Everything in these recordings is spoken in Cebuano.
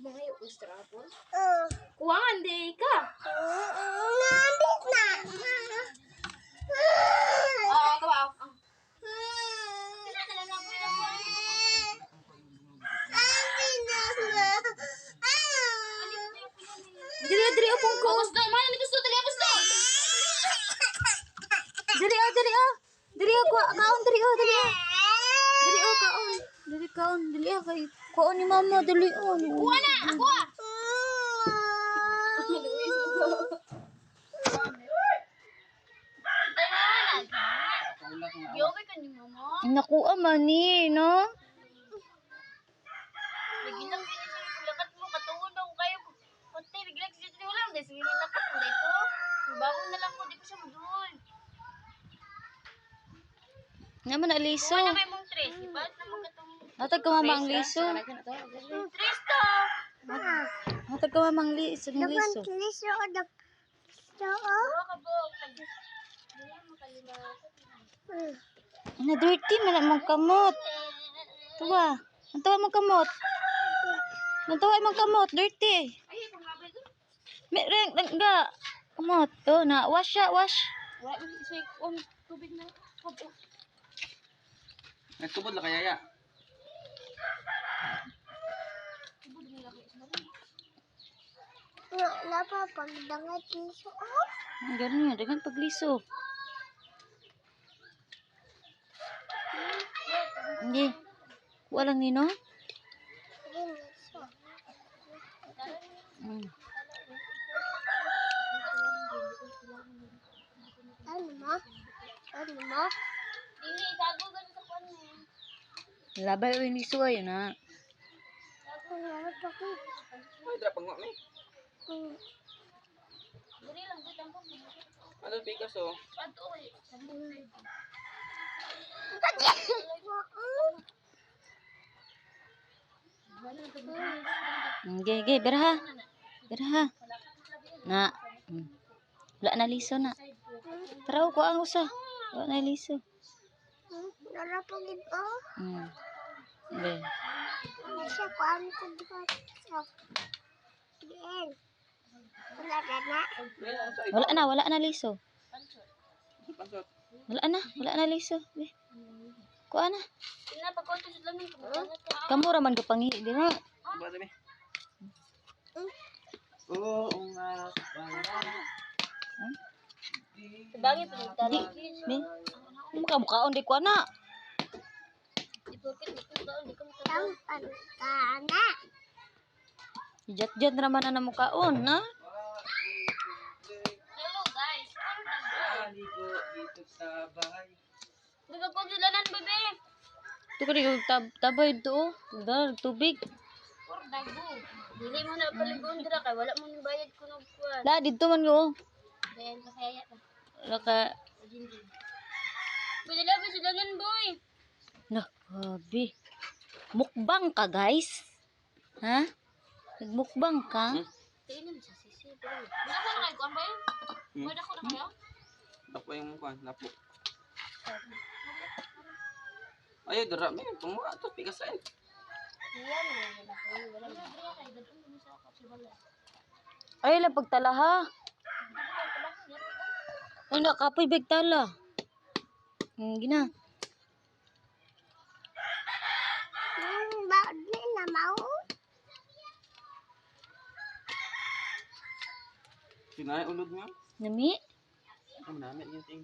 Mangayo ko strapon. Kuwangan di ka. Nandit na. Oo, kawa. Dili, dili, upong ko. Gusto, man, gusto, dali, gusto. Dili, oh, dili, oh. Dili, oh, kuha, kaon, dili, oh, dili, oh. Dili, oh, kaon. Dili, kaon, dili, oh, kay, kuha ni mama, dili, oh. Kuha na, ako ah. Yogi ka ni mama. Nakuha man ni, no? Nagilang din siya yung lakat mo, katuon daw kayo. Pati, biglang siya wala, hindi sige lakat mo dito. Bangon na lang ko, di ko siya madul. Naman na liso. Kuha na may mong tres, di ba? Naman katong Natag ka mama ang liso. tres to. Natag ka mama ang liso, ang liso. Liso o so Kuha ka po. Makalima. Na dirty man ang mong kamot. Tuwa. Ang tuwa mong kamot. Ang tuwa mong kamot, dirty. Ay, pangabay ko. May reng ga. Kamot. To na wash siya, wash. Wala mo siya on tubig na. Kabo. Nagtubod la kaya ya. napapagdangat liso o. Ang ganun yun, dagan pagliso. Hindi. Kuha lang nino. Liso. Ano mo? Ano mo? Dili, isago ganun sa kuan mo. Labay o yung liso ayun na. Ano pa ko? Ay, dra pangwa mi. Dili lang, di tampok. Ano bigas oh. Ato, oy. Okay, okay, beraha. Beraha. Na. Wala na liso na. Tara, kuha ang usa. Wala na liso. Narapagid o. Okay. Siya kuan ko di ba? Bien. Wala na na. Wala na liso. Pansot. Wala na liso. Okay. Kuha na. Pinapagkonto sa lamin ko. Kamura man ka pangi, di na. Ba dami. Oo nga pala. Sabangin pa Di, di. Mukha-mukhaon di kuha na. Di porket di ko di ko Ang pantana. Jat-jat naman na mukhaon, na. Hello guys. Aligo dito sa bahay. Nagagkonto lanan bebe. Ito ka di tabay do. Oh. Dal tubig. Or dago. Dili mo na paligon dira kay wala mo ning bayad kuno kuan. La dito man ko. Dayon pa kaya pa. Wala ka. Pwede la ba sila boy. Na, grabe. Mukbang ka, guys. Ha? Nagmukbang ka? Tingnan sa sisi pero. Wala ko na kayo kuan ba yun? Wala ko na kayo. Napo yung kuan, napo. Ay, dra mi, pangwa to bigas ay. Iyan wala ko wala mo dira kay dadon mo sa kapsibala. Ay, lang pagtala ha. Ay, nakapoy bigtala. Gina. Ba di na mao. Sinay ulod mo. Nami? Ang nami yung ting.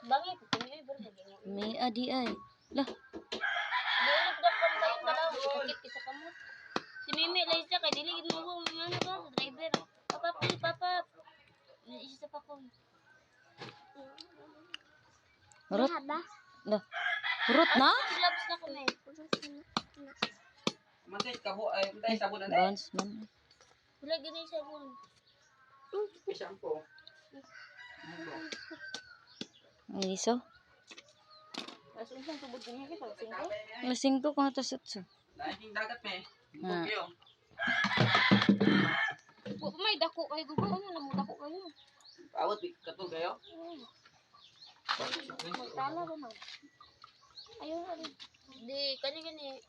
Bangit tingay bro lagi. May adi ay. Lah, Di na pud ang pambayan balaw sakit isa kamot. Si Mimi Liza kay dili gid mo ko ano ka sa driver. Papa papa. Isa sa pakon. Rot. Ba? Lah. Rot na? Gloves na kami. Mantay kaho ay, mantay sabon na. Bounce man. Wala gani sa phone. May shampoo. Ang liso. Mas unsang tubod niya kay pag singko. Alas 5 ko na to sutso. Lain king dagat me. Ah. Kayo. Wa pa may dako kay gugo ano na mo dako kayo. Awat katol kayo. Magtala ba man? Ayun ano. Di kani gani.